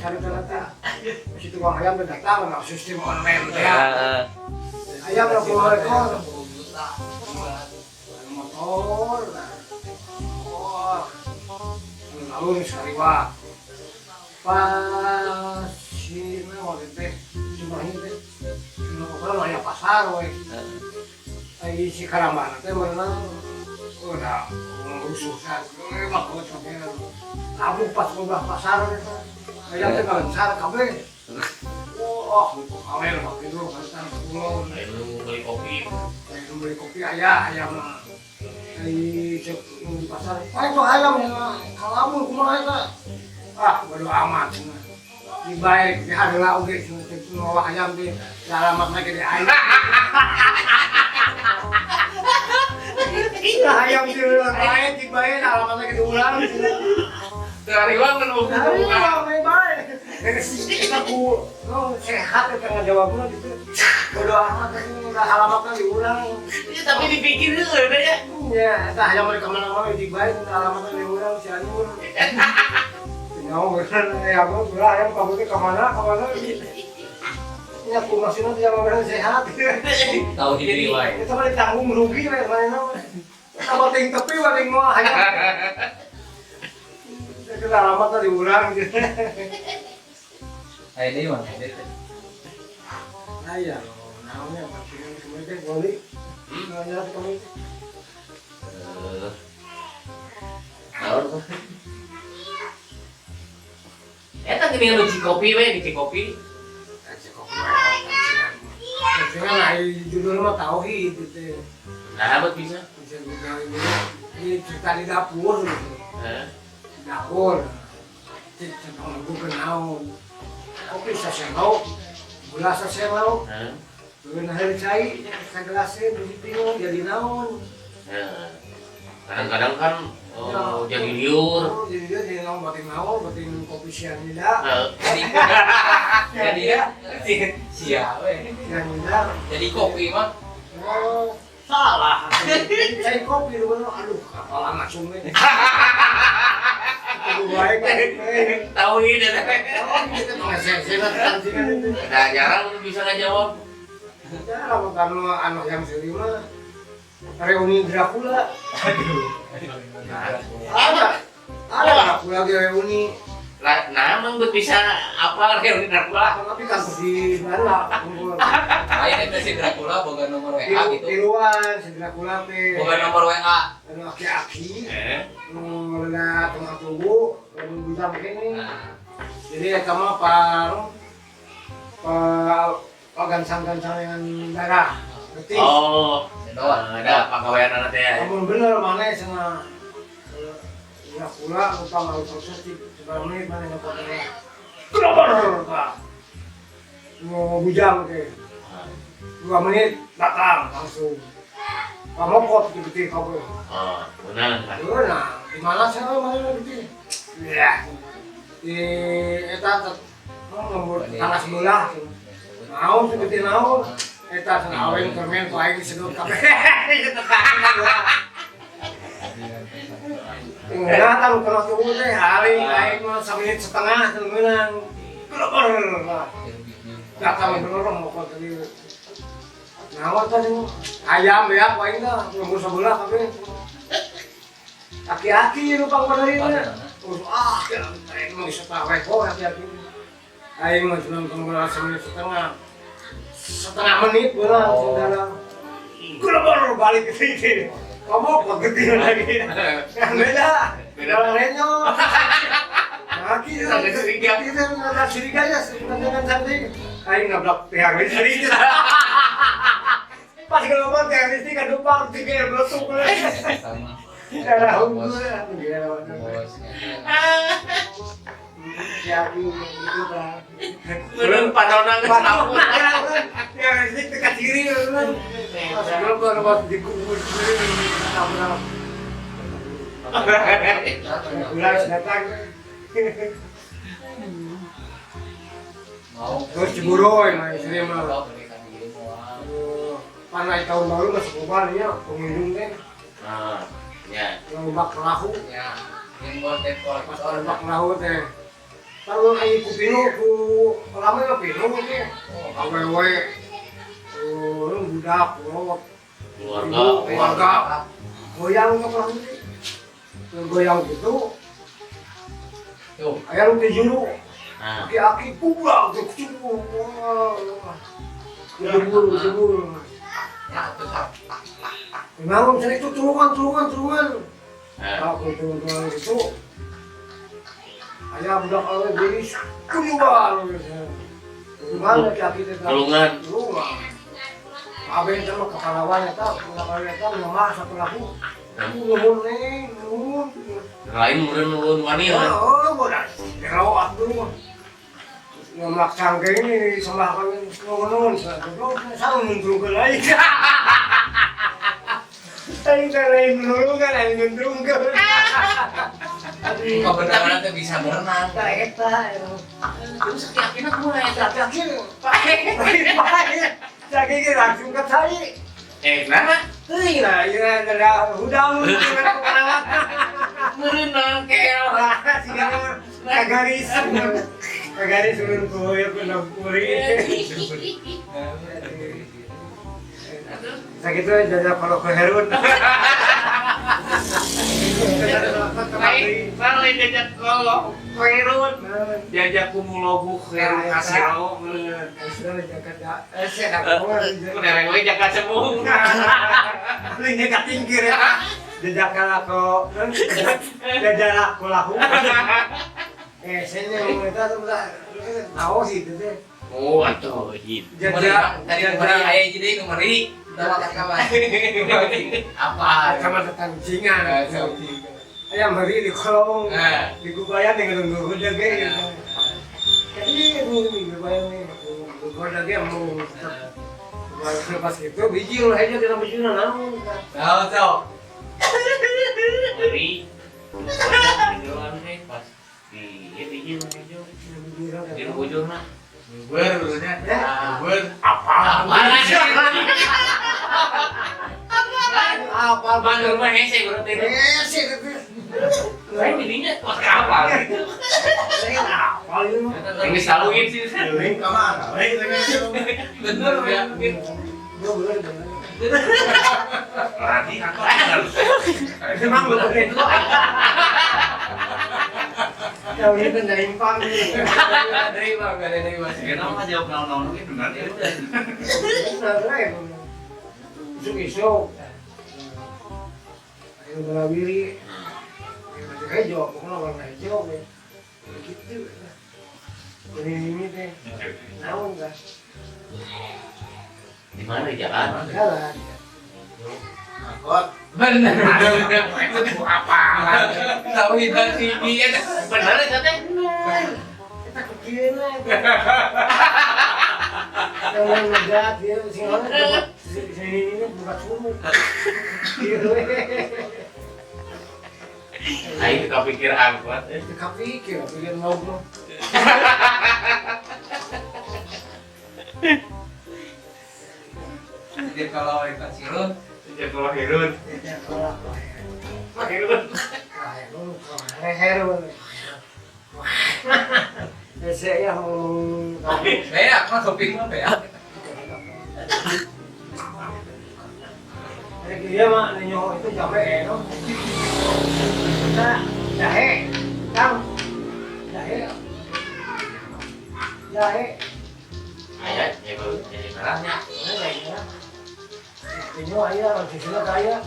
Cari teh. Si tukang ayam teh datang nah sistem online teh. Heeh. Ayam 20 ekor. 10 juta. Motor. Nah. Wah. Alun sariwa. Pas si naon teh Cimahi teh. Cuma aya pasar we. Ai si Karambana teh meunang udah rusuh sa. Mah kamu pas ngubah pasar teh. Ayam teh galencar kabeh. Wah, awer mah kitu galencar kulon. Ayo beli kopi. Ayo beli kopi aya ayam mah. Ai cek di pasar. Ah itu ayam ya kalamun kumaha eta? Ah, bodo amat cenah. Di baik di harga oge cenah cek nu ayam teh di alamatna ge di ayam. Ayam di bae di bae alamatna ge diulang cenah. Teu ariwang kan Ariwang we bae. Eta ku no sehat eta ngajawabna gitu. Bodo amat udah alamatna diulang. Ya, tapi dipikir heula ya. Ya, eta hayang mereka mana-mana di bae alamatna diulang si Anur. Nyawa bener ya aku ulah ayam kamu teh ka mana ka mana. Ya ku maksudna teh yang bener sehat. Tahu diri wae. Eta mah ditanggung rugi we manehna mah. Tambah ting tepi paling moal hayang. Itu alamatna diulang gitu. Aya deui mah teh. Aya, naonnya maksudnya kemarin teh goli. Naonnya kemarin teh. Naon tuh? Eta geuning anu Cikopi we di Cikopi. Cikopi. Pancingan ai judul mah tauhid gitu. Nah, buat bisa. Ini cerita di dapur gitu. Heeh. Di dapur. Cerita lagu kenaon. Kopi saselo, gula saselo. Heeh. Beunah cai, sagelaseun di jadi naon. Heeh. Kadang-kadang kan oh, jadi liur. Oh, jadi dia jadi naon batin naon, batin kopi sianida. Heeh. Jadi ya sia we. Sianida. Jadi kopi mah Oh, salah. Cai kopi dulu, aduh, kapal langsung nih. Kudu baik Tahu ini teh. Oh, gitu pancingan itu. Nah, jarang bisa ngajawab. Ya, bukan anak yang seri mah reuni Dracula. Aduh. Ada. Ada Dracula di reuni. Lah, nah emang buat bisa apa reuni Dracula? Tapi kan di mana kumpul. Lain eta si Dracula boga nomor WA gitu. Tiluan si Dracula teh. Boga nomor WA. Anu aki-aki. Eh. Nu rada tengah tubuh, anu bujang kene. Nah, Jadi eta mah pang pa gancang-gancang dengan darah. Getih. Oh, sedot. Ada pagawean anak teh. Namun bener mana cenah Dracula lupa nggak proses di seberapa menit mana nyopotnya. Keluar Pak. Mau bujang teh. 2 menit datang langsung. Pak mokot gitu kabeh. Oh, benar. Nah, di mana sih mana gitu? Ya. Di eta lembur tetangga sebelah. Naon seperti naon. Eta cenah awen permen ku aing disedot kabeh. Tetangga. Enggak kan kena tubuh teh aing aing mah samenit setengah teu meunang. Keluar. Datang bener mokot tadi. Naon tadi ayam ya ku aing teh lembur sebelah kabeh. Aki-aki nu pangbenerina. Terus ah, aing mah geus tawe kok aki-aki. Aing mah cuma tunggu semenit setengah. Setengah menit beunang saudara. Keluar balik ke sini. Kamu kok gede lagi. Beda. Beda renyo. Aki Sampai curiga. Itu ada curiga ya dengan cantik. Aing nabrak tiang listrik. Pas gelombang tiang listrik kan numpang tiga meletup. Sama. Darah unggul. Bos. Ya, gitu lah. Meureun panona geus hapus. Tiang listrik dekat kiri kan. Pas gelombang pas dikubur nabrak. Ulang datang. Mau. Terus Ciburoy, nah istri mah. Panai tahun baru masuk kubar ya, pengunjung teh. Nah, ya. Lomba perahu. Ya, yang buat debt Pas collector. lomba perahu teh. Kalau aya ku pinu ku lama mah pinu teh. Awewe. Budak, kolot. Keluarga, keluarga. Goyang ke perahu teh. Goyang gitu. Tuh. Aya nu teh juru. Aki-aki pulang teh kucing. Jebul, jebul. Ya, tuh sok. Memang cari itu tulungan. Kalau tulungan itu, ayah budak awe jadi keluar. Tulungan aki-aki teh. Tulungan. Tulungan. Awe sama kepalawan eta, budak awe eta lemah satu laku. Nuhun neng, nuhun. Lain meureun nuhun wani ya. Oh, bodas. Jero atuh. Ngemak cangkeng ini sembah kami nuhun, goblok sama nundrungkeun aing. Aing teh lain nulungan, aing nundrungkeun. Aduh, kebenaran teh bisa berenang. Tah eta. Terus aki-akina kumaha eta? Aki-aki. Pae. Aki ge langsung ka cai. Nah, teuing lah, ieu ada hudang kumaha. Merenang kel. Siga kagaris. Kagaris ulun ku ieu ku nempuri. Sakitu jajak kalau ke Herun. Lain jajak kalau ke Herun. Jajak ku mulobu Herun kasiro. Ku dereng we jaka cembung. Lain jajak tingkir ya. Jajak kalako. Jajak lahu. Saya ngomong itu tahu sih itu teh. Oh, atuh jin. Jajak tadi meri aya jadi nu meri. Udah makan kapan? Apa? Sama tetan cingan. Ayam meri di kolong. Di gubayan dengan nunggu gede ge. Jadi ini gubayan nih, gede ge mau pas itu biji ulah aja kita biji naon. Tahu tahu. Meri. Pas di biji ulah aja. Di ujungna. Ber dulunya. Ber apa? Apa? Bang rumah hese berarti. Hese gitu. Lain jadinya wah kapal gitu. Lain apa itu? Ini salungin sih. Link ke mana? Bener ya. Bener. Lagi aku. Emang betul itu. Jauh ini kan dari impang nih. Dari bang, dari mas. Kenapa nggak jawab naon-naon ini benar ya udah. Benar isuk-isuk. Ayo berawiri. Masih hijau, pokoknya warna hijau. Begitu. Ini teh. Naon kan? Di mana di jalan? Jalan. Angkot. Bener. Itu apa? Tahu kita sini ya. Bener itu teh. Kita kecilin lah. Yang ngegat dia, sing mana? Sini ini buka sumur. Gitu. Aing kepikir angkot. Kepikir, pikir ngobrol. Jadi kalau ikut sirun, sejak kalau Herun. Herun. Herun. Saya ngomong. Beak, mah topik mah beak. Dia mah ninyo itu jambe eno. Kita jahe, kang, jahe, jahe. Ayah, jahe merahnya. Ninyo ayah, di sini kaya.